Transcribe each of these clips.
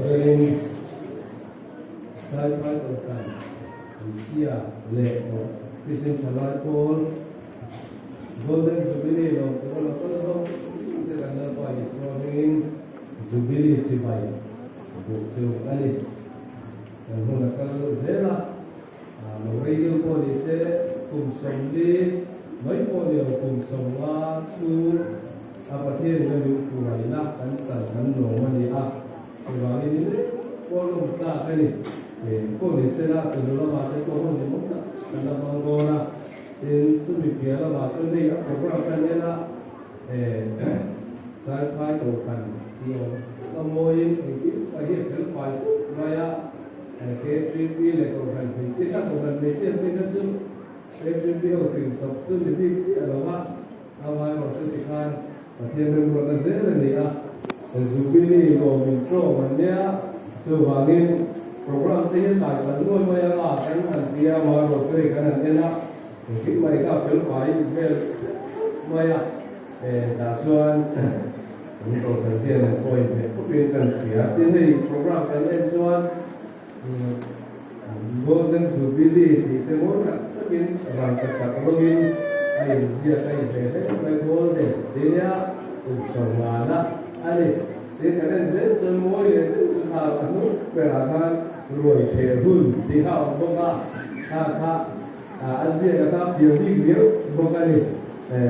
berin Saiphai Kohhran Hmeichhia leh Kristian Thalai Pawl Golden Jubilee lawm tura lo kal zawk te kan Lalpa Isua hmingin Jubilee chibai buh chu a ni. Kan hun a kal zel a, lo rei deuh pawh ni se kum 40 mai pawh ni lo kum 50 chhung a Pathian in a min hruaina kan chan kan lawm a ni a, chuvangin ni lek pawh lawm tlak a ni. Pawh ni se la chunu lamah te pawh hun ni mawm tak kan la hmang dawn a, tin chumi piah lamah chuan hei a program kan en a, Saiphai Kohhran tih awm a mawiin engkim mai hi a fel fai khawp mai a, KHVP leh Kohhran hmeichhia kha Kohhran hmeichhia hming kha chu KHVP ho hrin chawp chu ni bik chiah lo va, amaherawh chu tikhan Pathian remruatna zel a ni a, Jubilee lawm in tlawm an nia, chuvangin program te hi sai kan nuai mai anga kan han ti a, amaherawh chu hei kan han en a, Engkim mai kha fel fai vel mai a, tah chuan kan kohhran chian an pawhin hmeh khawpin kan hria. Tin hei program kan en chuan Golden Jubilee tih te mawi tak takin rangka chak rawngin a inziak a inhmeh hle mai Golden tih nia kum 50 na a ni. Tin kan en zel chuan mawi leh deuh chu kha a hnung berah khan ruai theh hun tih kha a awm bawk a, kha kha A ziak a ta pian bik viau bawk a ni.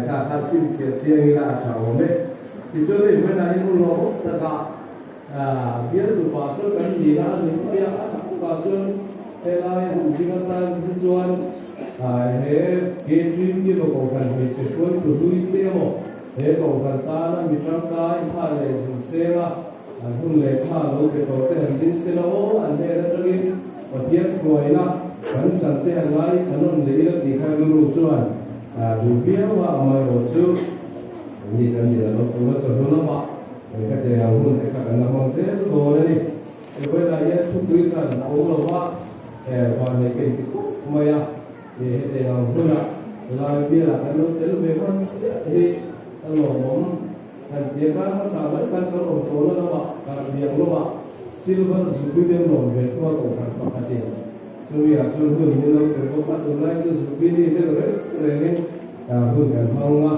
Kha kha chhinchhiah chiang ila a tha awm e. Tichuan hei hmanah hian u lawm takah bialtu pastor kan ni a, a ni mai a, a tak takah chuan helai hun ding atan hi chuan he K3P emaw Kohhran hmeichhe hruaitu hlui te emaw he Kohhran tana mi tangkai kha leh zunsenga an hun leh kha lo pe tawh te han ding se la aw, an hnen atangin Pathian hruaina kan chan te han ngai a nawn leh ila tih kha rilru chuan duh viau a, amaherawh chu ni kan ni lo tuna chawhnu lamah kan te ang hun te kha kan la hmang zel dawn a ni. Vawiinah hian thupui khan a awm lo va, vanneih ka inti khawp mai a, hetiang ang hunah lai bialah kan lo tel ve hman chiah hi a lawmawm. Kan tia kar hmasa mai khan kan awm tawhna lamah Karbiang lamah Silver Jubilee an lawm ve thung a kohhran pakhatin chumi ah chuan hun min lo pe bawk a, tunlai chu Jubilee deuh reng rengin hun kan hmang a,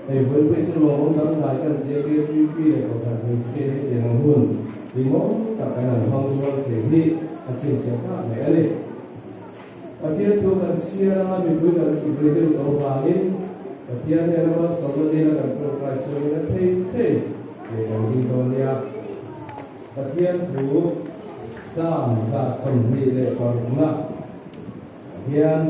hei vawi phei chu lawmawm dangdai kan tia KGP leh kohhran hmeichhia hi tiang ang hun limawm tak kan han hmang rual thei hi a chhinchhiah nghah mai a ni. Pathian thu kan chhiar anga mipui kan thut rih deuh tawh vangin Pathian hian a malsawmna dila kan tawngtai chungin a thei thei leh kan ding dawn nia. Pathian thu Psalm 26 na hian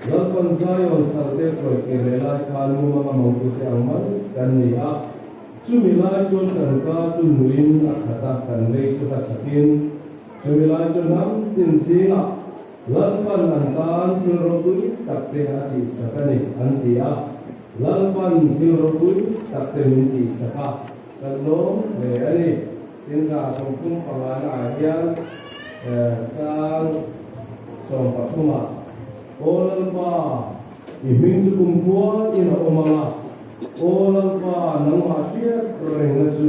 Lalpan Zion salte hruai kir leh lai khan mumanga motute ang mai kan ni a, chumi lai chuan kan ka chu nuin a khat a, kan lei chu hlasakin Chumi lai chu hnam tin zingah Lalpan an tan thil ropui tak te a tihsak a ni, an ti a. Lalpan thil ropui tak te min tihsak a, kan lawm hle a ni. Tin 35 na ah hian chang 13 ah, Aw Lalpa, i hming chu kumkhua in a awm ang a, Aw Lalpa, nangmah hriat rengna chu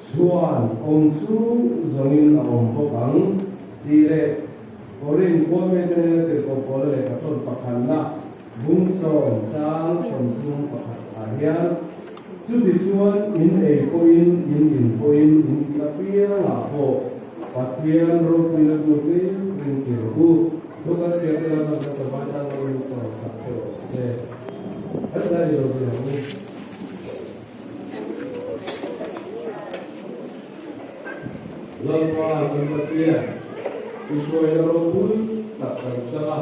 Chhuan awm chu zawngin a awm bawk ang tih leh Korin khua mite nena tirhkoh pawla lehkha tawn pakhatna bung 1 chang 31 ah hian chuti chuan in ei pawhin in in pawhin in tih apiangah pawh Pathian ropuina tur hlir ring ti rawh u. Thu kan chhiar te lam kan tawai tan lo in sawn sak theuh rawh se. Kan zai ni lo ve ang u. Lalpa kan Pathian, i hruaina ropui tak kan chang a,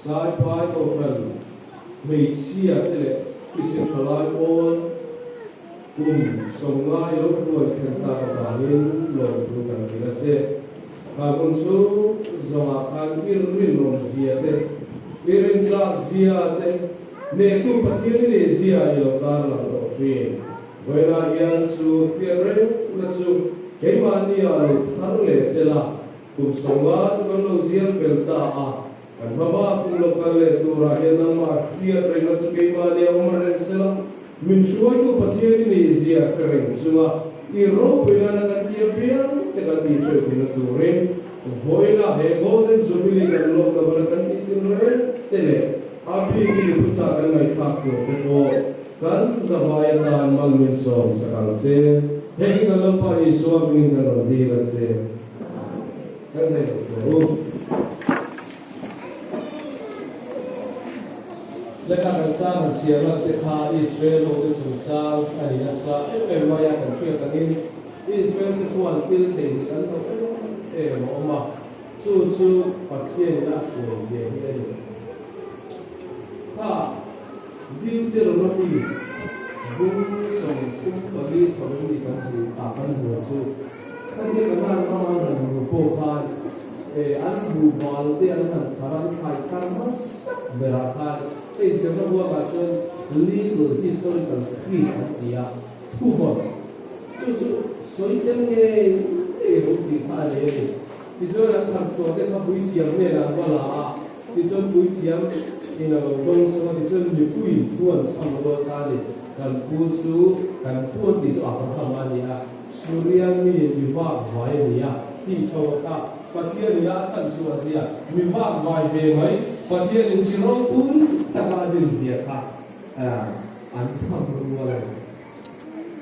Saiphai Kohhran hmeichhia te leh thisen tha lai pawl kum 50 i lo hruai thlen tak avangin lawmthu kan hrilh a che. Kha hun chu zawngah khan i rinawm zia te, i rintlak zia te, Hnehtu Pathian i nih zia i lo tarlang tawh thin. Vawiinah hian chu hriat rengna chu keimahni ah lo thar leh sela, kum 50 chu kan lo zial fel ta a, kan hma bak kum lo kal leh turah hian nangmah hriat rengna chu keimahni ah awm reng sela, min hruaitu Pathian i nih zia ka ring chunga. I ropui nana kan tia piang te kan tih theuh theihna turin vawiina he Golden Jubilee kan lawmna bula kan tih tinreng te leh a bikin i thuchah kan ngaihthlak tur te pawh kan zavai atan mal min sawm sak ang che. Hei hi kan Lalpa Isua hmingin kan rawn dil a che. Kan zai lo tur u. Lehkha kan chang han chhiar lan te kha Israel hote chungchang a ni nasa em em mai a, kan hriat angin Israel te khuan thil theihnghilh an hlauh em em a awm a, chu chu Pathianin a hruai zia hi a ni. Kha Deuteronomy bung 34 chho ni kan hmu a kan hmu chu khatia kan han ram an han hmu pawh khan an hmuh bal te an han thar an thlai thar hmasak berah khan hei zirna huangah chuan legal historical creed an ti a, thuvawn chu chu sawi tel ngei ngei lo tih kha a nei a ni. Tichuan an thar chhuah te kha puithiam hnenah an va la a, tichuan puithiam in a lo dawng sawm a, tichuan mipuiin thu an chham rual ta a ni. Kan pu chu kan pu an tih chu Abraham a ni a, Suria mi mi vak vai a ni a tih chho a kha Pathian in a chhan chhuah zia, mi vak vai ve mai Pathian in chi ropui taka a din zia kha an chham rual a ni.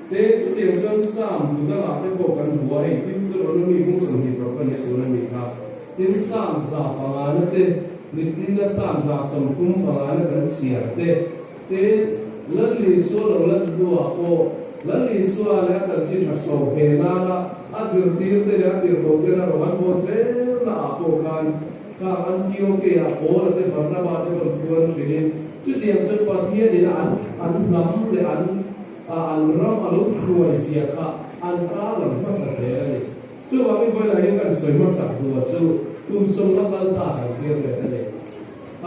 Te, chutiang chuan Psalm bu dangah te pawh kan hmu a, hei Deuteronomy bung 26 a ni tun a nih kha. Tin, Psalm 105 na te, nitina Psalm 135 na kan chhiar te, te, Lal Isua lo lan hnuah pawh Lal Isua leh a chanchin tha sawm he nana a zirtir te leh a tirhkoh tena rawng an haw zelna ah pawh khan khang Antioke-ah Paula te Barnaba te pawn thu an hrilhin chutiang chuan Pathianin an an hnam leh an an ram a lo hruai zia kha an tarlang hmasa zel a ni. Chuvangin vawilah hian kan sawi hmasak hnuah chu kum sawmna kal ta kan thlir let a ni.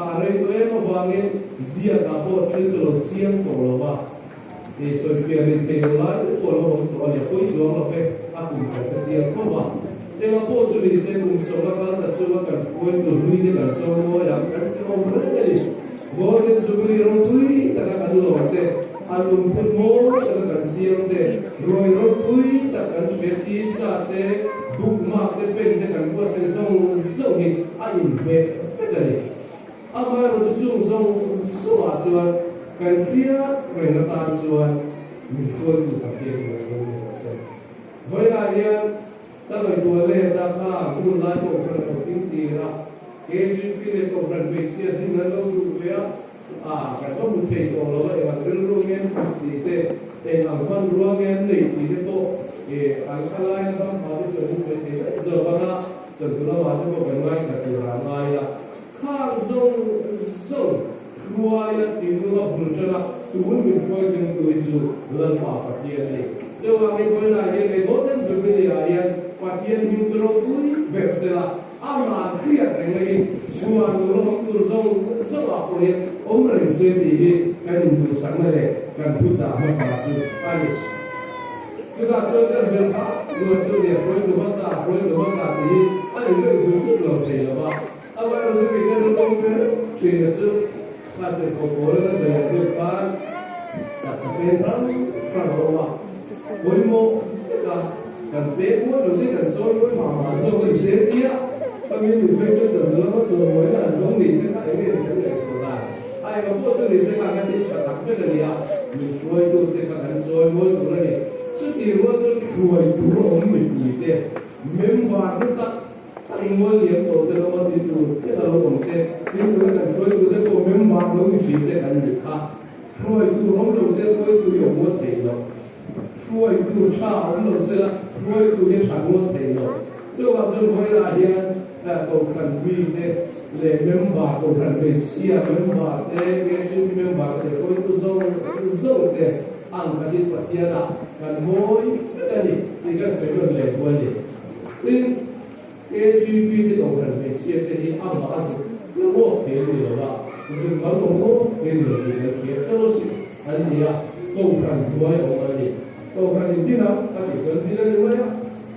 A rei tawh em avangin ziakah pawh thil chu lo chiang tawh lo va, i sawifiah rin thei lo lai te pawh a lo awm tawh a ni. A pawi chuang lo ve, a kum kan hre chiang khawp a. Engah pawh chu ni se kum sawmna kal ta chunga kan hruaitu hlui te kan chaw mawi ang kan ti awm reng a ni. Golden Jubilee ropui taka kan lawm te, a lungphun mawi taka kan siam te, ruai ropui tak kan hre tisa te, bookmark te, pen te kan buatsaih zawng zawng hi a inhmeh vek a ni. Amaherawhchu chung zawng zawngah chuan kan hriat reng atan chuan min hruaitu Pathian hi kan lo ni rawh se. Vawiinah hian ka ngaihtuah let a, kha hun lai pawh khan a lo ding tir a, KGP leh Kohhran hmeichhia din an lo duh ve a, a kan va hmu thei tawh lo a, eng ang rilru nge an hmu tih te, eng ang hmanrua nge an neih tih te pawh an khalaina dam pha te chu an insawi thei daih zawk ang a, chantu lamah te pawh kan ngaithla tur ah ngai a, khang zawng zawng hruaia tinunga bul tana tun min hruai thlengtu hi chu Lalpa Pathian a ni. Chuvangin vawiinah hian he Golden Jubilee-ah hian Pathian hming chu ropui ber sela, amah hriat reng hi chhuan lawm tur zawng zawngah pawh hian awm reng se tih hi kan induhsakna leh kan thuchah hmasa chu a ni. Chutah chuan kan hmel kha ruat chu nia hruaitu hmasa, hruaitu hmasa tih hi a ni deuh zut zut lo thei lo va. Amaherawhchu kei ka rilru ber ṭhina chu kha tirhkoh pawl ka sawi ang deuh khan taksa peng hrang hrang a awm a, pawimawh veka kan pek mawi lo te kan chawi mawi mah mah zawk a ni hle tia ka min duh phei chuan chawhnu lama chawi mawina an dawng ni te kha eng nge ni kan ngaihtuah dan a enga pawh chu ni se kha ka thil ṭha tak vek a ni a, min hruaitu te kha kan chawi mawi tur a ni. Chuti rual chu hruai tur a awm mipui te member hlu tak A inmual liam tawh te lawm a ti tur te a lo awm che. Tin tuna kan hruaitu te pawh member lo ni thin te kan ni kha. Hruaitu awm lo se hruaitu hi awm ngawt thei lo. Hruaitu tha awm lo se la hruaitu hi tha ngawt thei lo. Chuvang chuan vawilah hian Kohhran mi te leh member Kohhran hmeichhia member te, KHP member te leh hruaitu zawng zawng te ang khatin Pathianah kan mawi vek a ni tih kan sawi nawn leh duh a ni. Tin, KGP te Kohhran hmeichhia te hi amah a zuk la ngawt thei a ni lo a, zuk mal awm ngawt thei a ni lo tih kan hria fellowship an ni a, Kohhran hnuai a awm an ni. Kohhran in din a, a tih chuan din a ni mai a,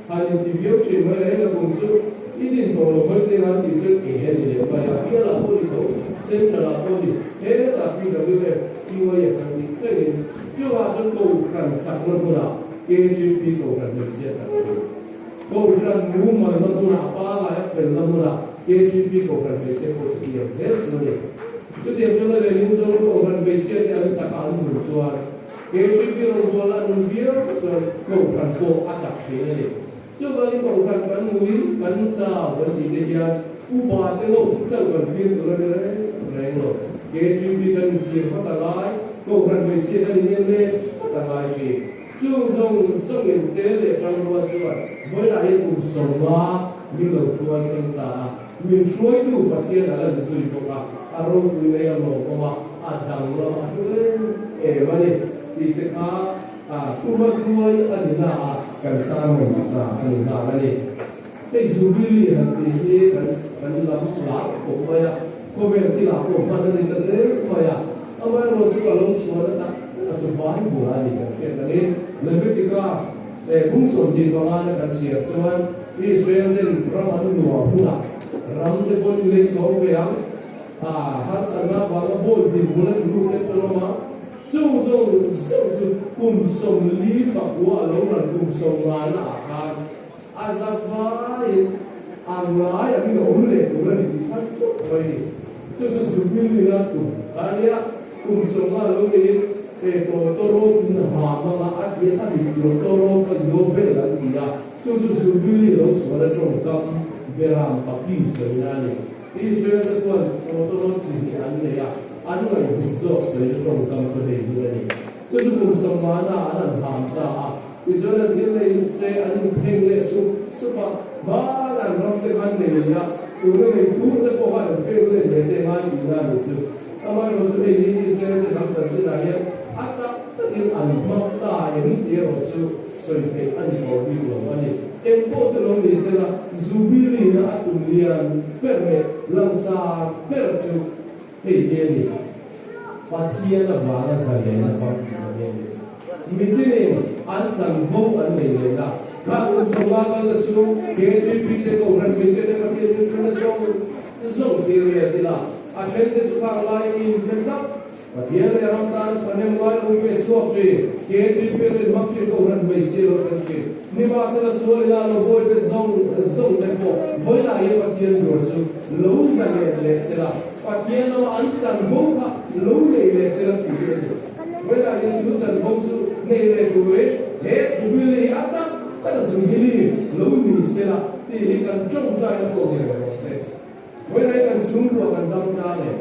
han inti viau thin mai la, heng a kum chu i din tawh lo mai teng a tih chuan eng a ni leh mai a, bial ah pawh ni tho, Central ah pawh ni, hetah PWF, PYF an tih thlengin chuvah chuan Kohhran chakna hmunah. KGP Kohhran hmeichhia chak thin. Kohhran mumalna hmunah pangai a felna hmunah KGP Kohhran hmeichhia pawh chutiang zel chu a ni. Chutiang chuan a lehling zo Kohhran hmeichhia te an chak a an nun chuan KGP rawngbawlna a nun viau chuan Kohhran pawh a chak thin a ni. Chuvangin Kohhran kan ngui, kan chau kan tih te hian upa te ngawt chauh kan thlir tur a ni reng reng lo. KGP kan inthlir hmata lai, Kohhran hmeichhia kan in en hmata ngai thin. Chung zawng zawngin tel leh tangrual chuan vawilah hian kum sawma min lo hruai thleng ta a, min hruaitu Pathian a lan zui bawk a, a ropui mai a lawmawm a, a danglam a hlu em em a ni tih te kha kuma hruai a ni na a, kan sermon hmasa a ni nghal a ni. Hei Jubilee han tih hi kan kan lam lar khawp mai a, khawvel thilah pawh hman a ni ta zel mai a, amaherawhchu a lo chhuahna tak tak chu Bible a ni kan hriat angin Leviticus eh phung 25 na kan chhiar chuan Israel ten ram an nuah hunah ram te pawhin lei chhawng ve ang a, harsatna avanga bawi dinhmun a tlu te pawh ram a, Chung zawng zawng chu kum 49 a lo ran kum 50 na ah khan a za vaiin a ngai angin a awm leh tur a ni tih kha tawp mai a ni. Chu chu Jubilee a kum kha a nia, kum 50 a lo niin he tawtawrawt in ha hmanga a tih a dik tawtawrawt kha Yobel an ti a, chu chu Jubilee lo chhuan a tawngkam Beram Paki sawina a ni. Israel te chuan tawtawrawt chi hnih an nei a, an ngaihhlut zawk sawina tawngkam chu hei hi a ni. Chu chu kum 50 ah an han ham ta a, tichuan an thil nei uk te an inpheng leh sup sup a, hmaan an ram te khan nei leh a, tuna nei tur te pawh khan an pheng let ve te ngai tihna a ni chu. Amaherawh chu hei hi Israel te hnam chanchinah hian a tak takin an hmang ta em tih erawh chu sawi theih a ni tawh bik lo a ni. Eng pawh chu lo ni sela, Jubilee-na a tum lian ber leh langsar ber chu hei hi a ni. Pathian avanga zalen a fam tih a ni a ni. Mitinin an chanvo an nei leh na. Kha kum 50 kal te chu KGP te Kohhran hmeichhia te Pathian mihring na zawng zawng tir leh ila a then te chu khang lai in hre tak Pathian leh ram tan a thahnem ngai lo ve chhuak thin. KGP rin hmang thin Kohhran hmeichhia lo kan thin. Nimahsela sual ila lo bawi bet zawng zawng te pawh vawilah hian Pathian duan chu lo zalen leh sela Pathian lama an chanvo kha lo nei leh sela tih hi a ni. Vawilah hian chu chanvo chu nei leh turin he Jubilee a tak tak Jubilee lo ni sela tih hi kan tawngtaina pawh ni reng rawh se. Vawilah hian kan chhungkua kan dam ta le.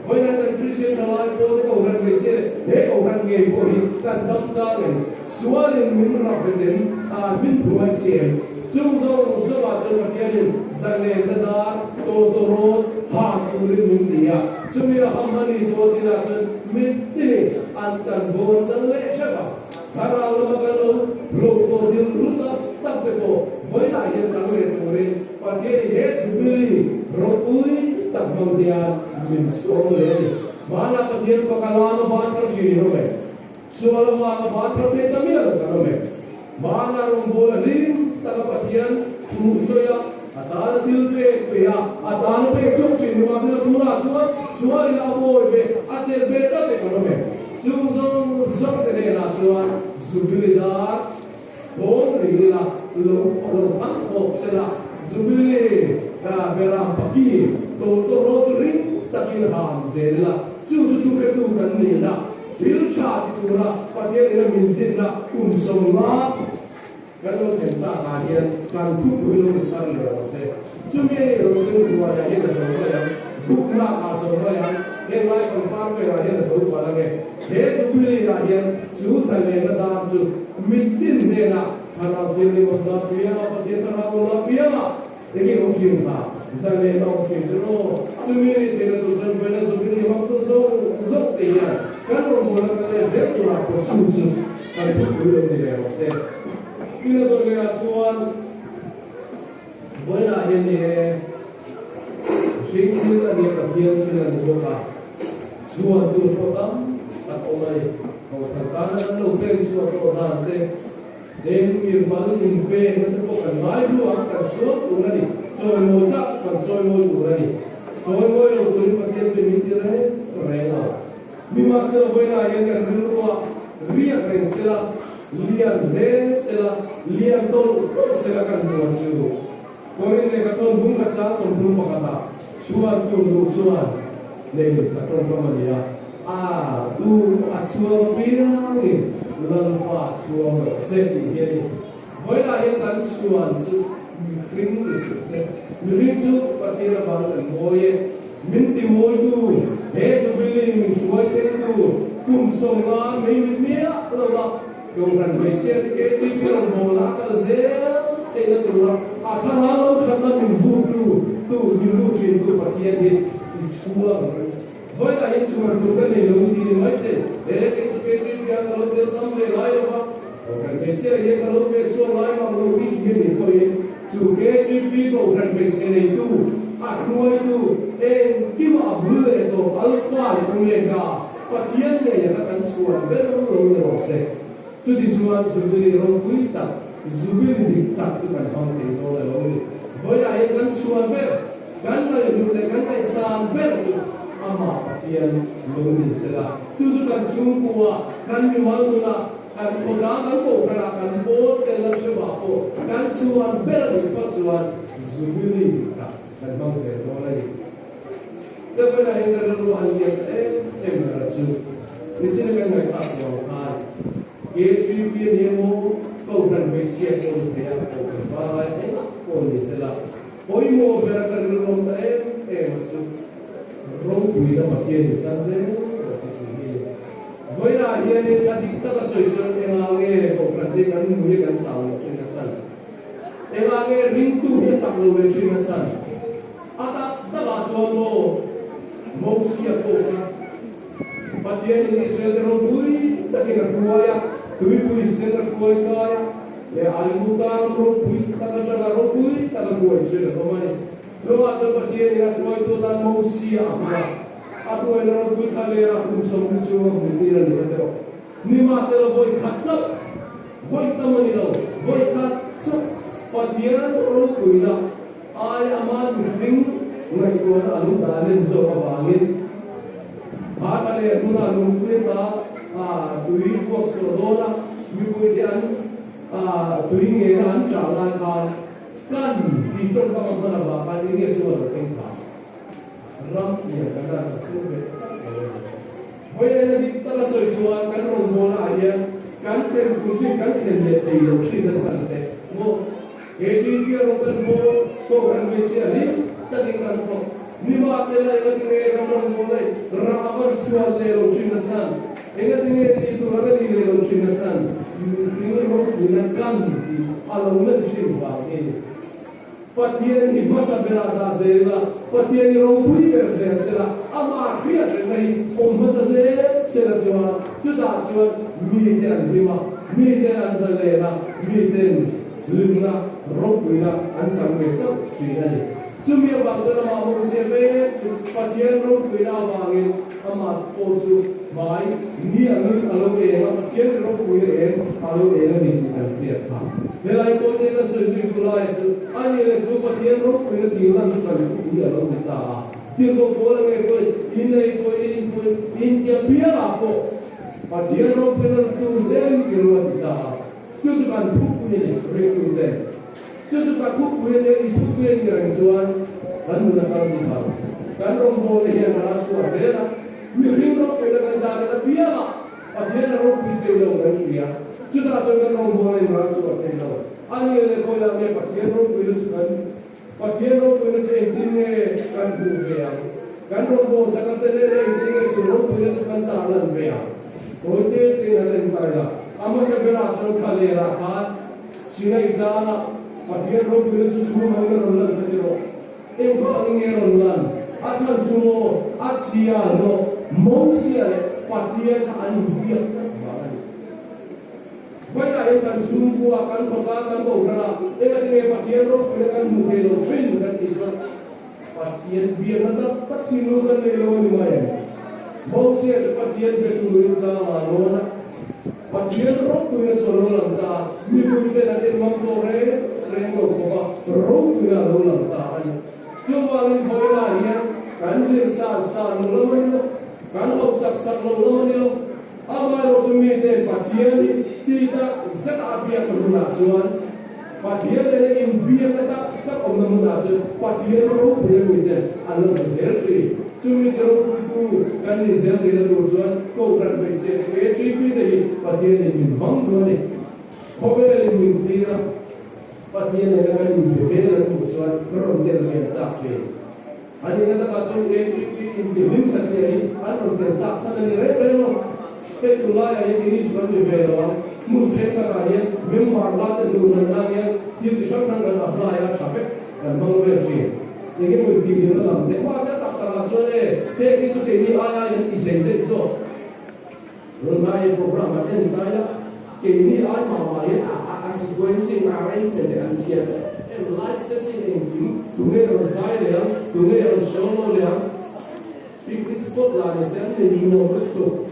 Vawilah hian kan Kristian thalai pawlte Kohhran hmeichhia leh he Kohhran ngei pawh hi kan dam ta le. Sualin min rap ve den a min hruai che em? Chung zawng zawngah chuan Pathianin zalênna dâr tawtawrâwt hâk tûrin min ti a. Chumi a ham a ni tawh chinah chuan mitinin an chanvo an chan leh ṭheuh a. Thlarau lama kan lo hlawh tawh thil hlu tak tak te pawh vawilah hian chang leh tûrin Pathianin he Jubilee ropui tak hmang hian min sawm leh a ni. Hmanah Pathian faka lama bân thar ṭhin rawh e. Sual avanga van thar thei ta miah lo kan awm e. Hmana rawngbâwl a hlim taka Pathian thu sawi a, a tana thil pek pe a, a tana pek chhuak thin ni mahsela tunah chuan sualin a bawi ve, a chelh ve tlat e kan awm e. Chung zawng zawng te hnenah chuan Jubilee dar thawn ri ila lo lo han thawk sela, Jubilee beram paki tawltawraw chu ring takin ham zel ila, chu chu thuhretu kan nihna Thil tha ti tura Pathian ina min dinna kum 50 kan lo thlen takah hian kan thupui lo inthar leh rawh se. Chumi a nih loh chuan ruaiah hian a zo mai ang, buknakah a zo mai ang, henglai pangpar velah hian a zo palh ang e. He Jubilee-ah hian chu zalena dar chu mitin hnenah Thlarau Thianghlim awm la pianga, Pathian Thlarau awm la pianga, Enge awm thin kha? Zalen a awm thin chu aw. Chumi ni theihna tur chuan vawiina Jubilee hmangtu zawng zawng te hian kan rawngbawlna kan leh zel turah pawh chu chu kan thupui lo ni ve rawh se. Tin a dawn lehah chuan vawiinah hian ni e, hring thil a nia Pathian thil a ni bawk a, chhuan tur pawh tam tak awm a ni. Kohhran tana kan lo pek chhuah tawh dan te, Eng mirmal inpekna te pawh kan ngai hnu ang, kan sual tur a ni. Chawimawi tak chu kan chawimawi tur a ni. Chawimawi lo turin Pathian chu min ti reng reng a. Nimahsela vawiinah hian kan rilruah riak reng sela. Lian hle sela, lian tawlh tawlh sela kan hmuh a chu. Korin lehkha thawn bung khat chang 31 ah chhuan tur duh chuan nei ka tawngkam a ni a, a tu a chhuang apiangin Lalpa chhuang rawh se tih hi a ni. Vawilah hian kan chhuan chu mihring ni suh se, mihring chu Pathian avang kan mawi e. Min ti mawitu, he Jubilee min hruai thlengtu kum 50 mai mit miah lo a, Kohhran hmeichhia te KTP rawngbawlna a kal zel theihna tura a thlarau lo thatna min vutu tu, min vu thintu Pathian hi i chhuang ang u. Vawilah hi chhuan tur ka nei lo ti ni mai thei, he kei chu KTP ah ka lo tel tam ve ngai lo va, Kohhran hmeichhia hian ka lo feh chhuak ngai mang lo tih hi ni pawhin chu KTP Kohhran hmeichhe neitu, a hruaitu, engkima a bul leh tawp Alpha leh Omega, Pathian ngei anga kan chhuan ber lo ni rawh se. Chutichuan Zubili ropui tak, Zubili dik tak chu kan hmang thei dawn a lo ni. Vawilah hian kan chhuan ber, kan ngaihhlut leh kan ngaihsan ber chu amah Pathian lo ni sela. Chu chu kan chhungkua, kan mimal nunah, kan khawtlang, kan kohhranah, kan pawl tel a hrevah pawh kan chhuan ber a nih phawt chuan Zubili dik tak kan hmang zel dawn a ni. Ka vawilah hian ka rilru a han lian ta em em ber a chu. Nichina kan ngaihthlak vang khan KGP a ni emaw, Kohhran hmeichhia pawh ni thei a, Kohhran pangai engah pawh ni sela, pawimawh ber a ka rilru awm ta em em a chu ropuina Pathian in chang zel rawh tih thu hi a ni. Vawilah hianin a dik taka sawi chuan engah nge Kohhran te kan mui a kan chau loh thin a chhan? Engah nge ringtu hi a chak lo ve thin a chhan? A tak takah chuan maw Mosia pawh kha Pathianin Israel te ropui takin a hruai a, tuipui sen a hruai kai a, leh Aigupta ram ropui tak atanga ropui tak a hruai zui a awm a ni. Chungah chuan Pathianin a hruaitu atan Mosia a hmang a, a hruaina ropui thla lera kum 40 chhung a hmuhtir a ni kha tawh. Nimahsela vawi khat chauh, vawi tam a ni lo, vawi khat chauh Pathian ropuina Ai aman mihring ngaihtuahna a lo dah len zawk avangin Bhata leh hmuna lungpui ta tui vuak chhuah dawna mipuite an tui ngena an chah lai khan kan tih tawngkam a hman avang khan enge chu a lo thleng phah ram tiang kan ran ta thur ve tak lo a ni. Vawiin a dik taka sawi chuan kan rawngbawlna ah hian kan thlen tur chin kan thlen leh thei lo thin a chhan teh maw? He Trinity rawng kan bawl Kohhran hmeichhia hlim takin kan thawk. Nimahsela engatinge kan rawngbawlna i rah a van chhuat leh lo thin a chhan? Engatinge tih tur ang a nih leh lo thin a chhan? Mihring ropuina kan tih a lo lan thin vang hi a ni. Pathian hi hmasa berah dah zel ila, Pathian hi ropui ber zel sela, amah hriat rengna hi awm hmasa zel sela chuan chutah chuan mite an hlim a, miten an zalen a, miten hlimna, ropuina an chang ve chauh thin a ni. Chumi avang chuan amah Mosia mek chu Pathian ropuina avangin amah pawh chu hmai ni angin a lo eng a, Pathian ropuina eng a lo eng a ni tih kan hriat kha. Helai pawh te kan sawi zui duh lai chu a ni leh chu Pathian ropuina tih lan chu kan thupui a lo ni ta a. Tirhkoh pawl a ngei pawhin in ei pawhin in in pawhin in tia piangah pawh Pathian ropuina tur zelin ti ru a ti ta a. Chu chu kan thupui a ni ringtu ten. Chu chu ka thupui a nia i thupui a nih reng chuan kan nun a kal ni lo. Kan rawngbawlna hian a la chhuah zel a, mihring ropuina kan dan en apiangah Pathian a ropui thei lo kan hria. Chutah chuan kan rawngbawlna in ral chhuah thei lo. A nih leh khawiah nge Pathian ropuina chu kan Pathian ropuina chu engtin nge kan hmuh ve ang? Kan rawngbawlsak a tel eng engtin nge chu ropuina chu kan tarlan ve ang? Kawi te tein han en ta ila, a hmasa berah chuan thla lerah khan Sinai tlangah Pathian ropuina chu chhung ang in a rawn lan kha tiraw? Engvah ang nge rawn lan? A chhan chu maw a chhia hlawh Mosia leh Pathian kha an inbiak tlat vang a ni. Vawilah hian kan chhungkua, kan khawtlang, kan kohhranah engatinge Pathian ropuina kan hmu thei lo thin kan tih chuan Pathian biakna tak tak thinlung kan nei lo a ni mai em? Mosia chu Pathian be turin tlangah a lawn a, Pathian ropuina chu a lo lang ta a, mipuiten an en ngam tawh reng reng lo khawp a, ropuina a lo lang ta a ni. Chuvangin vawilah hian kan zir san san lo lam a ni lo, kan hausak sak lo lam a ni lo, amaherawhchu miten Pathian hi. Ti tak zet a biakna hunah chuan Pathian nena inbiakna tak tak awmna hmunah chuan Pathian ropui a miten an lo hmu zel thin. Chumi te ropuitu kan nih zel theihna tur chuan Kohhran hmeichhia te ATP te hi Pathianin min hmang duh a ni. Khawvelin min tir a, Pathian nena kan inbe vel an hmuh chuan rawn tel ve an chak thin. A nihna takah chuan ATP intihlim satliah hi an rawn tel chak chhan a ni reng reng lo. Hei tunlaiah hian ini chu kan ni ve lo ang. Hmun thenkhatah hian member la te hnuh hnan nan hian thil chi hrang hrang kan apply a, tha vek kan hmang vel thin. Eng emaw intihhlimna lam te mahse a tak takah chuan e, heng hi chu keini ai aiin an ti zei daih zawk. Tunlai program an en tlai a, keini ai mah mah hian a a sequencing, a arrangement te an thiam em, light setting engkim, tunge rawn zai leh ang, tunge rawn solo leh ang, picnic spot lah ni se an nei nuam lutuk.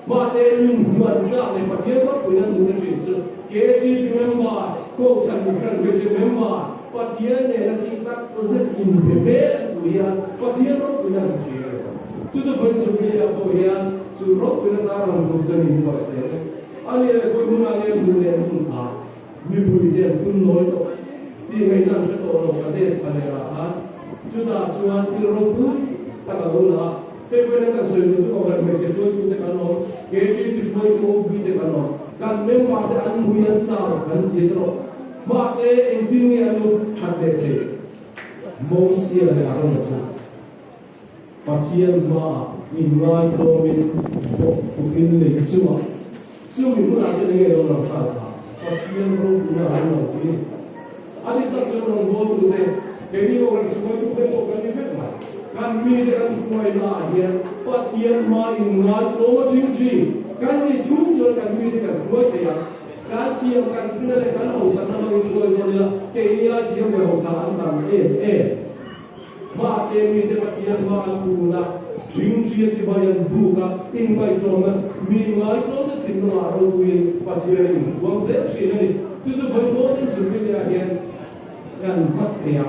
Mahse min hmuan chak leh Pathian ropuina hmuhna thin chu KGP member, Kohhran Mihran Hmeichhe member, Pathian nena tih tak zet inbe vel an duh hian Pathian ropuina an hmu thin a ni. Chu chu vawi Jubilee-ah pawh hian chu ropuina tar rawn tur chuan in buai sel a ni leh khawi hmunah nge hmuh leh hmun kha mipui te an phun nawi tawh tih ngaihna an hre tawh lo Kadesh Phalerah khan chutah chuan thil ropui tak a lo la a, hei vawiin kan sawi tur chu Kohhran hmeichhe hruaitute kan awm, KTP hruaitu OB te kan awm, kan member te an mui an chau kan ti erawh mahse engtin nge an lo that leh thei Mosia leh Arona chu. Pathian hmaah inngaithlawmin bawk tukin lei chungah chumi hmunah chuan enge lo lang nghal kha Pathian ropuina an lo ti. A ni tak chuan rawngbawltute, keini pawh kan hruaitute pawh kan ni vek mai. Kan mite kan hruaina ah hian Pathian hmaa inngaithlawm a ṭing ṭhin. Kan nih chhung chuan kan mite kan hruai thei ang. Kan thiam, kan fina leh kan hausa na hmangin hruai dawn ila, keini ai thiam leh hausa an tam em em. Mahse, mite Pathian hma an kun a, ṭhingṭhia chibai an buk a, inngaihtlawmna, mi inngaihtlawmte thinlungah ropuiin Pathian in huang zel ṭhin a ni. Chu chu vawi dawtin Sufilia hian kan hmat thei a,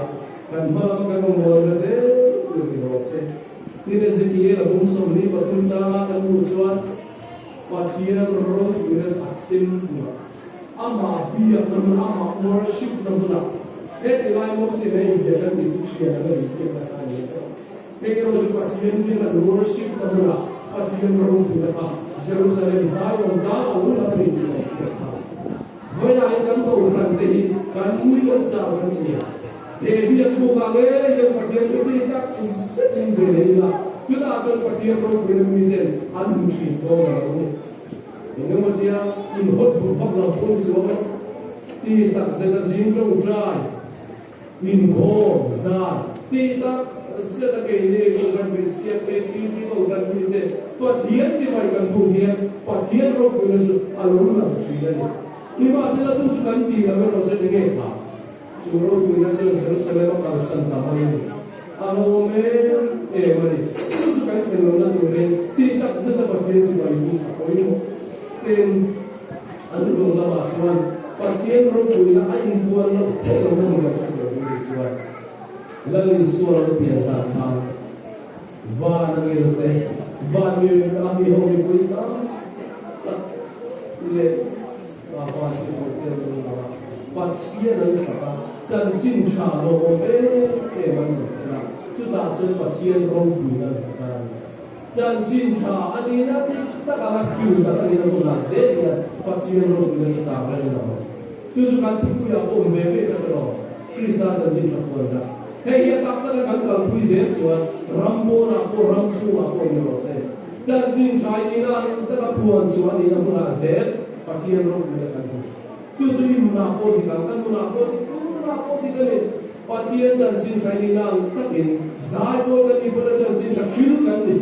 kan hma lama kan awmawlna zel tur ni rawh se. Tin, Ezekiel a bung 23 changa kan hmuh chuan Pathian ropuina a tempuah, Amah biakna hmun, amah worship-na hmunah heti lai Moses leh India kan tih chu thian an rawn infiamna kha a ni a. Heng erawh chu Pathian biakna an worship-na hmunah Pathian ropuina kha Jerusalem Zion tlang a lo lang a ni tih kan hriat kha. Vawiinah hian kan Kohhran te hi kan mui kan chau kan ti a. He biak bukah ngei hian Pathian chu ti tak zetin ve leh ila, chutah chuan Pathian ropuina miten an hmu thin dawn a lo ni. Engemaw tia inhawt duh vak lo pawh ni chuang lo. Ti tak zet a zing tawngtai, inkhawm, zai, ti tak zet a keini Kohhran hmeichhia KTP Kohhran mite Pathian chibai kan hmuh hian Pathian ropuina chu a lo lang thin a ni. Nimahsela chu chu kan tih loh erawh chuan enge kha? Chu ropuina chuan Jerusalem a kalsan ta mai a ni. A lawm em em a ni. Chu chu kan thlen lohna turin tih tak zeta Pathian chu kan bum a pawimawh. Tin, an hlawh lamah chuan Pathian ropuina a inpuan loh theih lohna hmun kan hriat loh ni chuan Lal Isua lo pian zan khan van a ngil te, van mi a mi ho mipui tam tak leh van chu hotel dawn lo a, Pathian an fak a, chanchin tha lawmawm em em an rawn thlen a, chutah chuan Pathian ropuina an hmu ta a ni. Chanchin tha a nihna dik tak anga hriu tak a nihna hmunah zel hian Pathian ropuina chu tar reng lo. Chu chu kan thupuiah pawh awm ve ve kha chu lo, Krista chanchin tha puan dah. Hei hi a tak taka kan kalpui zel chuan ram pawnah pawh ram chhungah pawh ni rawh se. Chanchin tha i nihna ang taka puan chu a nihna hmunah zel Pathian ropuina kan hmu. Chu chu i nunah pawh dik ang, ka nunah pawh dik, tu nunah pawh dik a ni. Pathian chanchin tha i nihna ang takin zai pawl kan nih pawh na chanchin tha hril kan ni.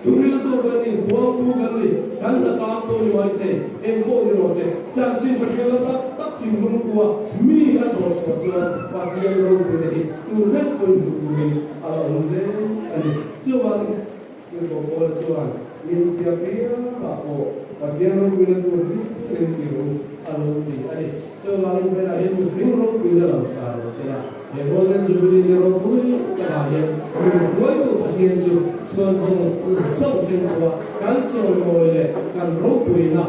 Thuriltu kan ni, huangtu kan ni, kan hlatlang pawh ni mai thei, eng pawh ni rawh se, chanchin tha hrialna tak tak thinlung kua mi a tlawh chhuah chuan Pathian ropuina hi tu vek pawhin hmuh turin a la awm zel a ni. Chuvangin, Tirhkoh Paula chuan inthia piangah pawh Pathian ropuina tur hlim ti ru a lo ti a ni. Chuvangin hmelah hian mihring ropuina lo sa lo se la, he Golden Jubilee ni ropui takah hian min hruaitu Pathian chu chhuan zawng zawng hlim tura kan chawimawi leh kan ropuina.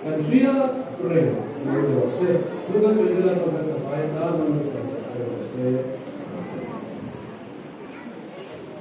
Kan hriat reng lo ni rawh se. Chu kan sawi te Lalpan kan savai atan man sawm sak ve rawh se.